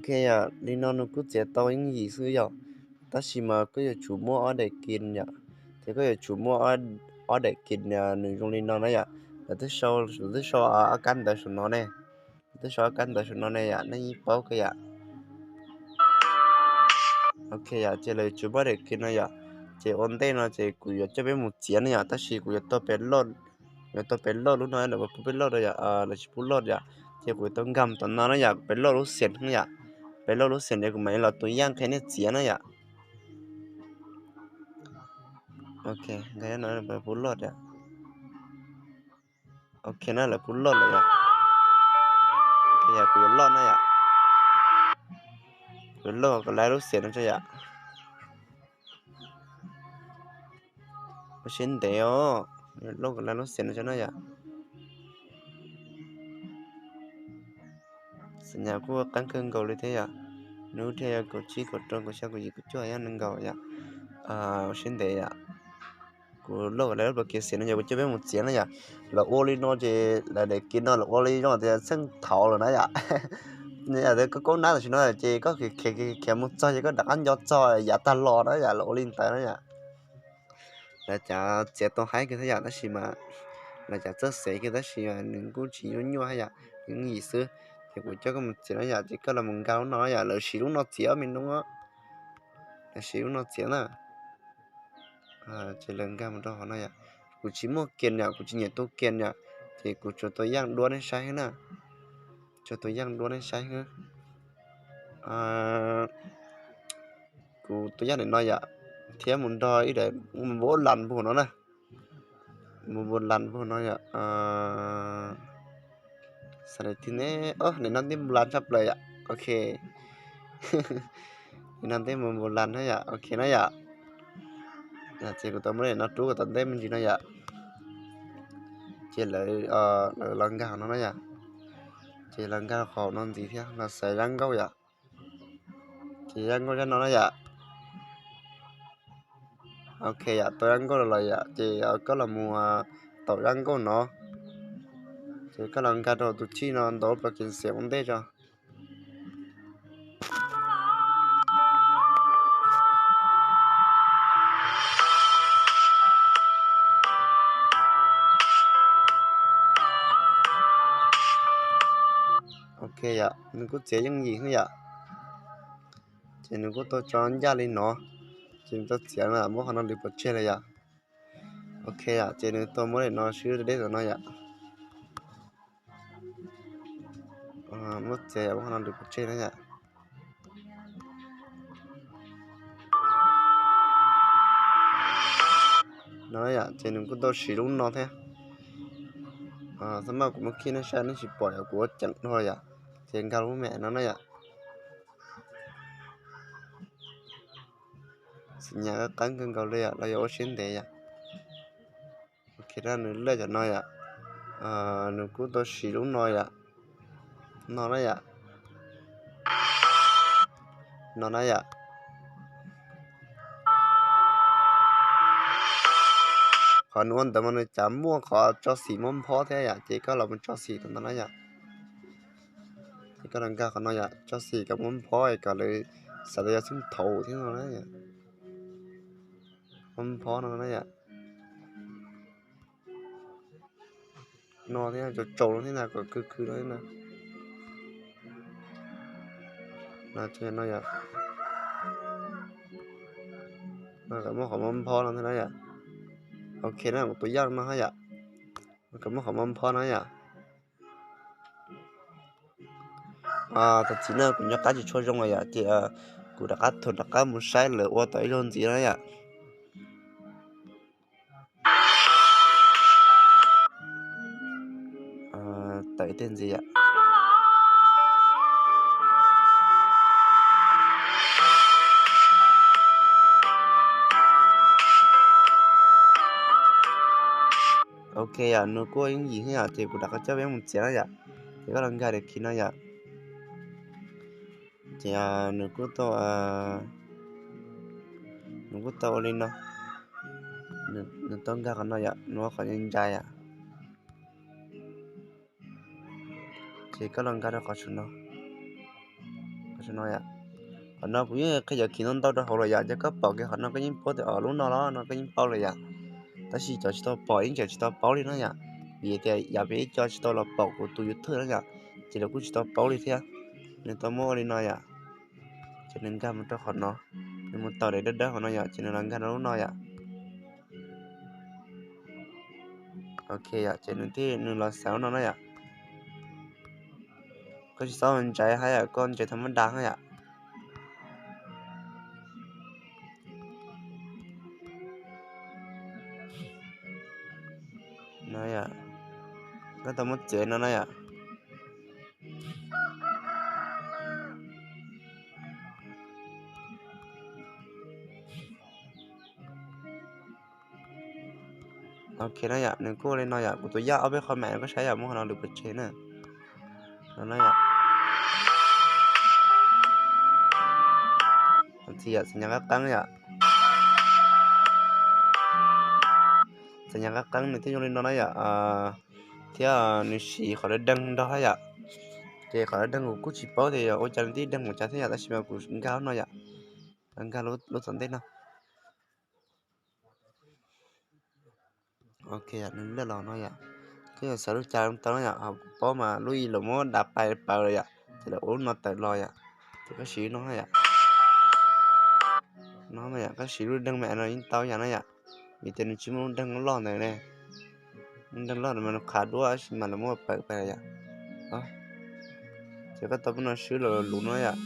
Ok yom, li no nws kuj txiav tau yooj yim xwb yom, tab sis mas koj yuav tsum muaj ob daim kis yom, ces koj yuav tsum muaj ob daim kis nws zoo li no na yom. Lawv twb sau, lawv twb sau ob kab ntawv saum no ne, lawv twb sau ob kab ntawv saum no ne yom, nej yeej paub kawg yom. Ok yom, ces lawv yuav tsum muaj ob daim kis no yom, ces ua ntej no ces kuv yuav coj peb mus txiav ne yom, tab sis kuv yuav tau pem loj, yuav tau pem loj lub no, lawv pub pem loj rau yom, lawv tsis pub loj yom, ces kuv yuav tau nkag mus tom no na yom, pem loj lub xiam no yom, pem loj lub xiam ces kuv mam li los tus yaj qhia nej txiav na yom. Ok, nkag no peb pub loj yom. Ok na, lawv pub loj lawm yom. Ok yom, kuv yuav loj na yom, kuv yuav loj kom lawv lub xiam no tso yom. Ua siab ntev os, yuav loj kom lawv lub xiam no tso na yom. Xim nyas kuj qab kawg nkaus li thiab yom, nws thiaj yog kaum tsib kaum rau kaum xya kaum yim kaum cuaj yog nees nkaus yom. Ua siab ntev yom. Kuv loj kom lawv lub pov kiv xiam no yom, kuv coj peb mus txiav na yom. Lawv ua li no ces lawv daim kis no lawv ua li zoo tias txheej thaud lawm na yom. Yam tias koj kaub nab tam sim no ces koj khiav khiav mus txog ces koj rov qab nco txog yav tag los na yom, lawv ua li ntawd na yom. Lawv cav txiav tau haib kiag thiab yom, tab sis mas lawv cav txawj xev kiag tab sis mas nws kuj tsis nyuaj nyuaj thiab yom, yooj yim xwb. Ces kuv coj koj mus txiav na yom, ces koj los mus nkag lub no yom, lawv siv lub no txiav me no, lawv siv lub no txiav na. Ces lawv nkag mus rau hauv no yom. Kuv tsis muaj kias yom, kuv tsis nyiam tua kias yom, ces kuv tsuas tua yaj duab nej saib xwb na. Tsuas tua yaj duab nej saib xwb. Kuv tua yaj ntawm no yom, thiab mus nrog ib daim npua las npog no na. Npua las npog no yom. Xav daim twg ne? Daim no twb npua las tshaj plaws yom. Ok, daim no twb npua las na yom. Ok na yom. Ces kuv tau muab daim no rub kom tom ntej me ntsis no yom. Ces lawv, lawv los nkag hauv no na yom. Ces los nkag qhov no ntxiv thiab los xaiv zaj nkauj yom. Ces zaj nkauj zaj no na yom. Ok yom, tau zaj nkauj los los yom, ces koj los mus taum zaj nkauj no. Ces koj los nkag rau tus chij no ntaus lub pov kiv xiam ua ntej tso. Ok yom, nws kuj txiav yooj yim xwb yom. Ces nws kuj tau tso ncaj li no. Ces nws tau txiav no, muab qhov no lwv pov tseg lawm yom. Ok yom, ces nws tau muab daim no swb deb tom no yom. Muab txiav yom, muab qhov no lwv pov tseg na yom. No yom, ces nws kuj tau siv lub no thiab. Xab maj kuv muab khij nej saib nej tsis pom yom, kuv ua ceev dhau yom. Ces nkag lub me no na yom. Xim nyas qab kawg nkaus li yom, los yog ua siab ntev yom. Ok, nws lej cov no yom. Nws kuj tau siv lub no yom. No na yom. No na yom. Qhov nws ua ntawd mas nws cav muaj qhov tso xim muab nphob thiab yom, ces koj los mus tso xim tom no na yom. Ces koj los nkag qhov no yom, tso xim kom muab nphob kom lawv xav tias yog txheej thaud thiab no na yom. Muab nphob no na yom. No thiab, tsaus tsaus no thiab na, kom khw khw no thiab na. No yom. Kom muab qhov muab nphob no thiab na yom. Ok na, kuv tus yaj no yom. Kom muab qhov muab nphob no yom. Tam sim no kuv nco qab tsis tshua zoo lawm yom, ces kuv rov qab thum rov qab mus saib lawv ua tau ib zaug ntxiv no yom. Tawm ib teg ntxiv yom. Ok yom, nws kuj yooj yim thiab yom, ces kuv rov qab coj peb mus txiav na yom. Ces koj los nkag daim khi no yom. Ces nws kuj tau, nws kuj tau ua li no. Nws tau nkag qhov no yom, nws ua qhov ncai yom. Ces koj los nkag rau qhov saum no. No yom, qhov no kuv yeej qhia cov khiv ntau ntau rau hauv lawm yom, ces koj pom kiag qhov no koj yeej paub tias os lub no los no koj yeej paub lawm yom. Tab sis cov tsis tau pom yeej tseem tsis tau paub li no yom, vim tias yam peb ib co tsis tau los pom kuv tus YouTube no yom, ces lawv kuj tsis tau paub li thiab. Nws tau muab ua li no yom, ces nws nkag mus rau qhov no, nws mus tau daim dawb dawb hauv no yom, ces nws los nkag rau lub no yom. Ok yom, ces nws thiaj nws los xaiv lub no na yom. Koj tsis txhob ntsais hab yom, koj ntsais tha mab da hab yom. Koj tau muab txiav no na yom. Ok na yom, nws kuj li no yom, kuv tus yaj ob peb qho mam koj saib yom, muab qhov no lwm pov tseg na. No na yom. Txi yom, txi nyas qab qeeb yom. Txi nyas qab qeeb nws thiaj zoo li no na yom. Thiab nws siv qhov dawb deeg nrog hab yom. Ces qhov dawb deeg kuv kuj tsis paub tias yog ua cas nws twb deeg mus cas thiab yom, tab sis mas kuv nkag lub no yom, nkag lub tom ntej no. Ok, nws laj los no yom. Koj yuav xaiv lub cas tau no yom, ho kuv paub mas lub ib los muab dav pais pawv lawm yom, ces lawv ua lub no tawm los yom. Ces koj siv no yom. No yom, koj siv lub deeg me no yeej tau yom no yom, vim tias nws tsis muaj lub deeg loj ntawd ne. Lub deeg loj ntawd mas nws qhav duab tab sis mas lawv muab pawv pais yom. Ces koj tau pub no swb los luv no yom.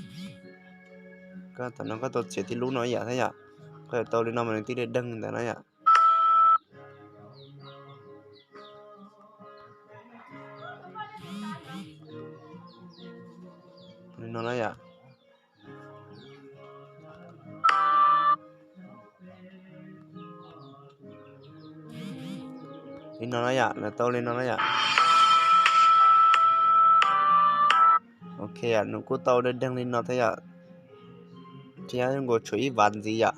Koj tam no koj tau txiav tib lub no ib yam thiab yom. Koj yuav tau li no mas nws thiaj li deeg ntawd na yom. Li no na yom. Li no na yom, lawv tau li no na yom. Ok, nws kuj tau deeg deeg li no thiab yom. Thiab nkaus tshuav ib vas ntxiv yom.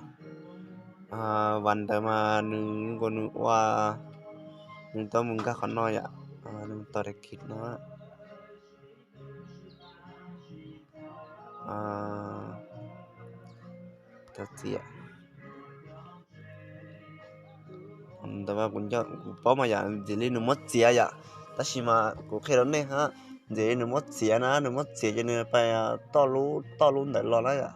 Vas ntawd mas nws nkaus nws ua, nws tau mus nkag qhov no yom. Nws mus tom daim khiv no. Ntawd mas kuv paub mas yom, ntxim li nws muab txiav yom, tab sis mas kuv qhia rau nej hab, ntxim li nws muab txiav na, nws muab txiav ces nws pais toj lub, toj lub ntawd los na yom.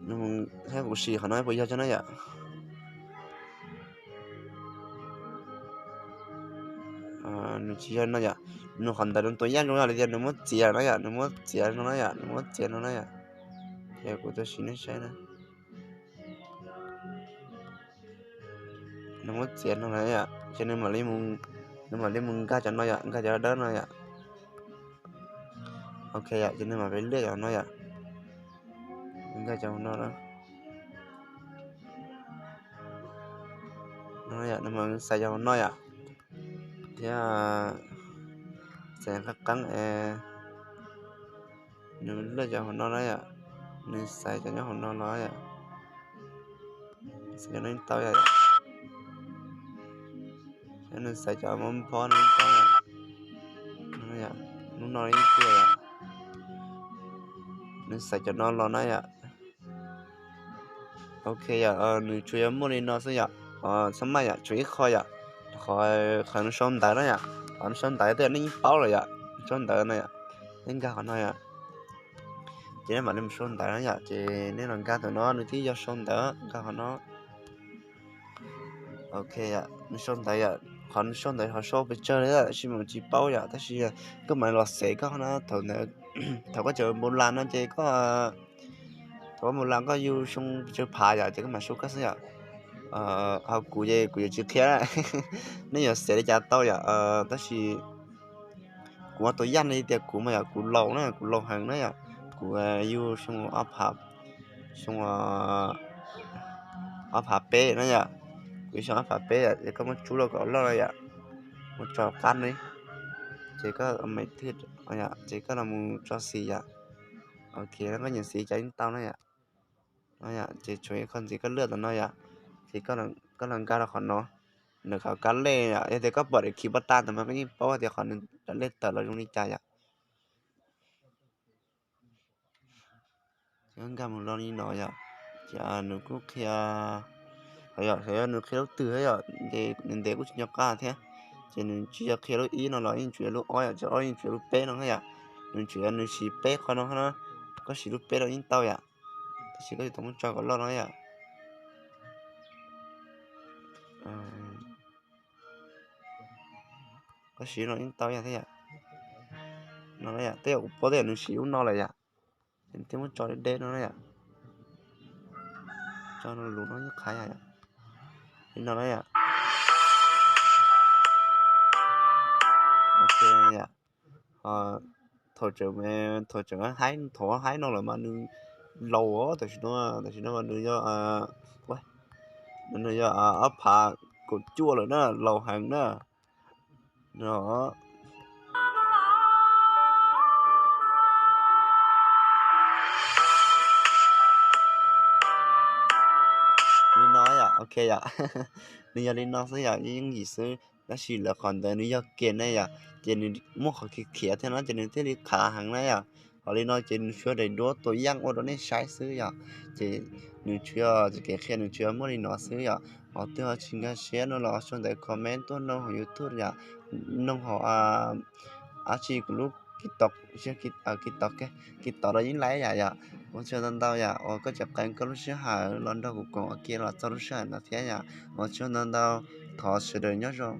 Nws mus, kuv sim qhov no puas yog cov na yom. Nws tsis yog no yom, nws qhov ntawd nws tua yaj zoo yom, li tias nws muab txiav na yom, nws muab txiav no na yom, nws muab txiav no na yom. Ces kuv tus sim nej saib na. Nws muab txiav no na yom, ces nws mam li, nws mam li mus nkag cov no yom, nkag cov dawb no yom. Ok yom, ces nws mam li liaj cov no yom. Nkag cov no na. No yom, nws mam xaiv cov no yom. Thiab xaiv qab qeeb es nws liaj cov hauv no na yom. Nws xaiv cov nyob hauv no los yom. Xaiv cov no tau yom. Thiab nws xaiv cov mob phob no tau yom. Lub no ib tiag yom. Nws xaiv cov no los na yom. Ok yom, nws tsuas yuav muaj li no xwb yom. Txhob maj yom, tshuav ib qho yom. Qhov, qhov nws sau ntawv na yom. Qhov nws sau ntawv tej nej yeej paub lawm yom, nws sau ntawv no yom. Nej nkag qhov no yom. Ces nej mam li mus sau ntawv na yom, ces nej los nkag ntawm no, nws twb yog sau ntawv, nkag qhov no. Ok, nws sau ntawv yom, qhov nws sau ntawv ho sau pes tsawg li tab sis mas tsis paub yom, tab sis koj mam los xaiv koj na, thaum ntawd, thaum koj tseem npau las no ces koj, thaum koj npau las koj yug xyoo pes tsawg phav yom, ces koj mam sau koj xwb yom. Ho kuv ces kuv yuav tsis qhia, nej yuav xaiv li cas tau yom, tab sis kuv ua tus yaj li tias kuv mas yom, kuv laus na, kuv laus heev na yom, kuv yug xyoo ob phav, xyoo ob phav peb na yom, kuv yug xyoo ob phav peb yom, ces koj muab tsub rau kom loj na yom, mus tso qab ne, ces koj, ces koj los mus tso xis yom. Ok, koj nyiam xis cas yeej tau na yom. Ces tshuav ib qho ntxiv koj lwaj tom no yom, ces koj los nkag rau qhov no, nws qhov kab lej yom, yog tias koj pom daim khiv pov tas ntawd mas koj yeej paub tias qhov nws daim lej tawm los zoo li cas yom. Nkag mus los li no yom, ces nws kuj qhia, yog nws qhia lub twg thiab yom, nws ntev kuj tsis nco qab thiab. Ces nws tsis yog qhia lub ib no los yeej tsuas yog lub ob yom, ces ob yeej tsuas yog lub peb no yom. Nws tsuas yog nws siv peb qhov no na, koj siv lub peb los yeej tau yom, tab sis koj yuav tau muab tso kom loj no yom. Koj siv no yeej tau yom thiab yom. No yom, tej zaum kuv paub tej zaum nws siv lub no lawm yom, ces nws thiaj muab tso deb deb no na yom. Tso no lus no yeej qhav yom, li no na yom. Thaum tseem, thaum tseem haib, thaum haib no lawm mas nws laus tam sim no, tam sim no mas nws yog, nws yog ob phav kaum cuaj lawm na, laus heev na. No li no yom, ok yom. Nws yog li no xwb yom, yooj yim xwb, tab sis lawv qhov ntawd nws yog kem ne yom, ces nws muaj qhov khiav khiav thiab no ces nws thiaj li qhav heev na yom. Ho li no ces nws tsuas daim duab tua yaj ua rau nej saib xwb yom, ces nws tsuas yog kev qhia nws tsuas muaj li no xwb yom. Ho twg ho tsis nkag siab no los sau ntawv comment tuaj noog hauv YouTube yom, noog hauv dab tsi kuv lub TikTok, TikTok, TikTok los yeej laib yom yom. Ua tsaug ntau ntau yom uas koj tseem qee koj lub sij hawm los nrog kuv koom ua ke los txog lub sij hawm no thiab yom. Ua tsaug ntau ntau, thov sawv daws nyob zoo.